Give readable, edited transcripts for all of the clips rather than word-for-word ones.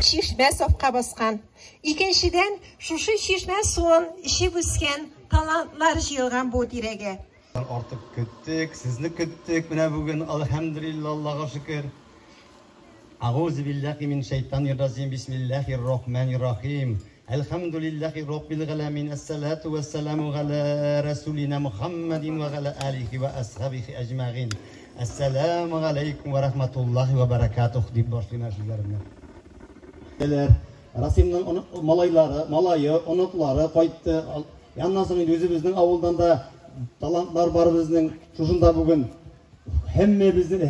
Чишмә сафка баскан. Икенчедән, шушы чишмә суын эчеп үскән талантлар җыелган бу тирәгә. Артык көттек, сезне көттек. Менә бүген, әлхәмдүлилләһ, Аллага шөкер. Агузу биллахи мин шайтанир раҗим. Бисмиллахир рахманир рахим. Әлхәмдүлиллахи раббил галәмин. Әссалату вәссәламу галә расулина Мухаммадин ва галә алихи ва асхабихи әҗмәгин. Әссәламу алейкум ва рахматуллахи ва баракатух дип башлыйм сүзләремне. Расимның малайлары, малае, оныклары кайтты. Яннан соң инде үзебезнең авылдан да талантлар бар безнең. Шушында бүген һәммәбезнең,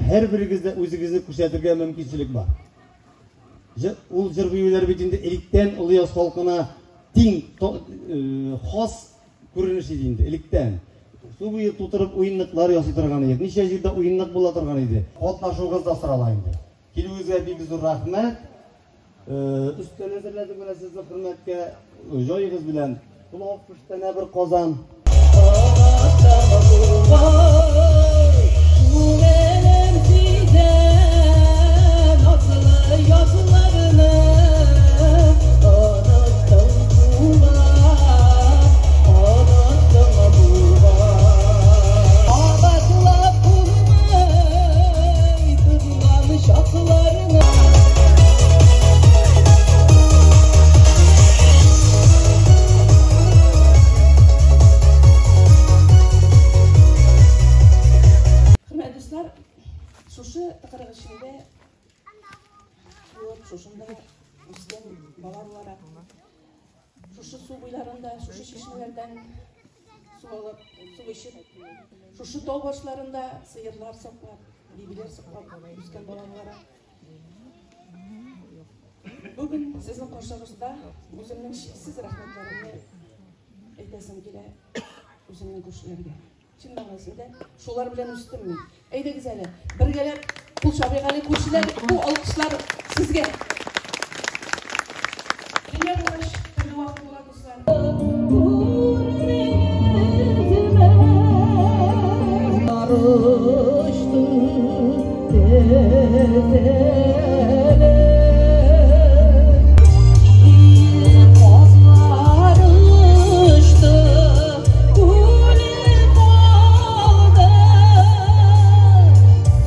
һәр берегездә үзегезне күрсәтергә мөмкинчелек бар. Ул җыр биюләр бит инде электән Олыяз халкына тиң хас күренеш иде инде электән. Су буе тутырып уенныклар ясый торган идек. Ничә җирдә уеннык була торган иде. Катнашуыгыз да сорала инде. Килүегезгә бик зур рәхмәт. Өстәл әзерләдек менә сезнең хөрмәткә, җаегыз белән. Пылау пештәнә бер казан. Күңелем сизә назлы язларны, оныттым бугай, оныттым бугай. Кабатлап булмый тузган чакларны. Хөрмәтле дуслар, шушы тыкрык эчендә туып, шушында үскән бала буларак, шушы су буйларында, шушы чишмәләрдән су алып, су эчеп, шушы тау башларында сыерлар саклап, бибиләр саклап үскән бала буларак, бүген сезнең каршыгызда үземнең чиксез рәхмәтләремне әйтәсем килә үземнең күршеләргә. Чын мәгънәсендә шулар белән үстем мин. Әйдәгез әле, бергәләп кул чабыйк әле, күршеләр, бу алкышлар сезгә. Дөнья булгач, төрле вакыт була, дуслар. Карышты тезелеп, Казлар очты, үлеп калды,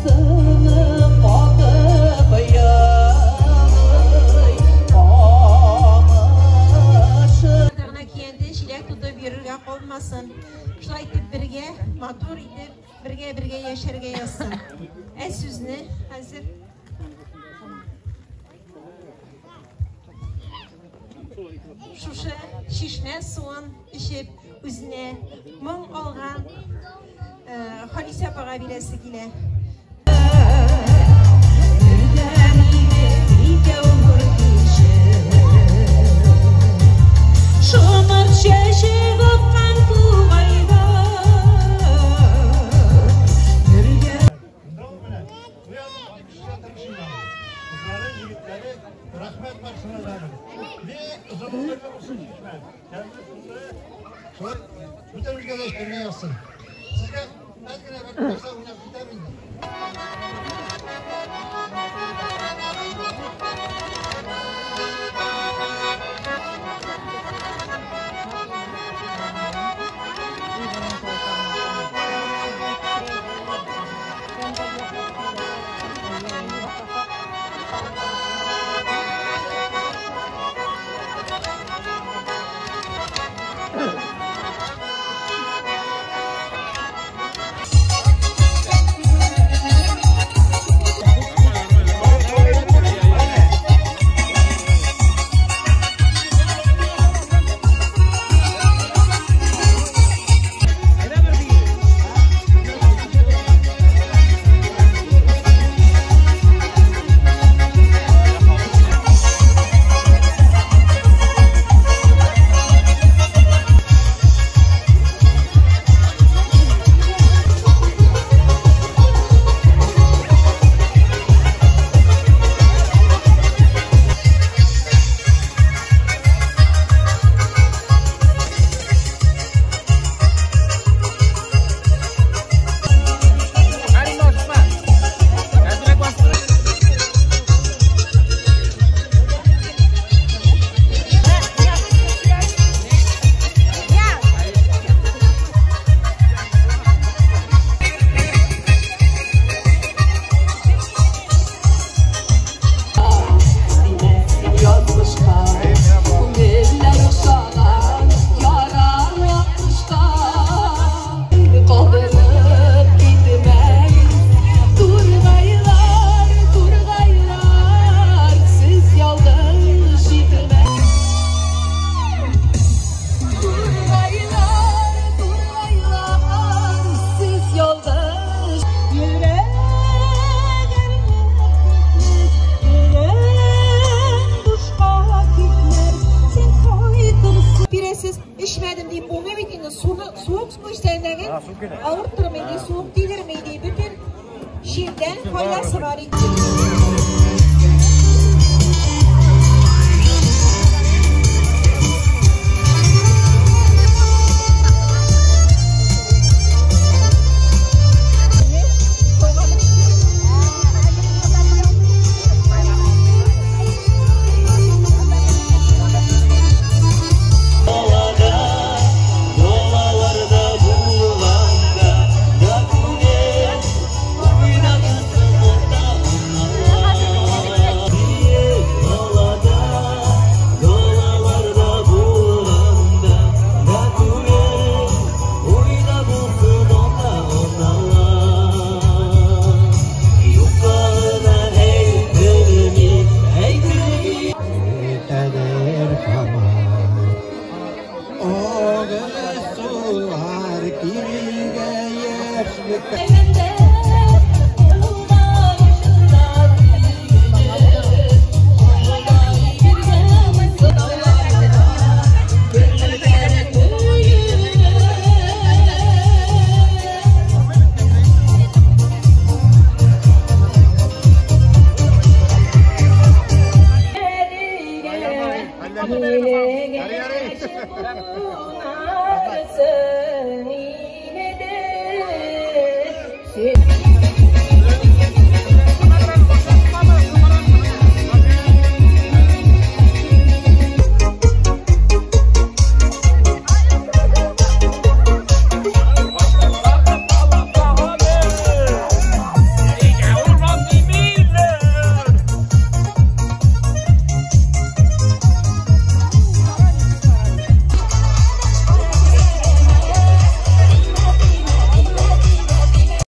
Сыны катып елый камышы. Гына киянде чиләк тотып йөрергә калмасын. Шулай итеп бергә, матур итеп, бергә-бергә яшәргә язсын. Ә сүзне хәзер шушы чишмә суын эчеп, үзенә моң алган Халисә апага бирәсе килә. Бердәм идек икәү нур кичеп, Шомырт чәчәк аткан тугайда. Бергә Кызлары, егетләре, рәхмәт барсына да. Бик озын гомерле булсын чишмә. Тәмле сулы, шулай бөтенебезгә дә эчәргә язсын. Сезгә әз генә бер нәрсә уйнап китәм инде. Эчәсез, эчмәдем дип булмый бит инде. Суны суык су эчсәң, авырттырмый ди, суык тидерми ди. Бөтен җирдән файдасы бар икән. Sen.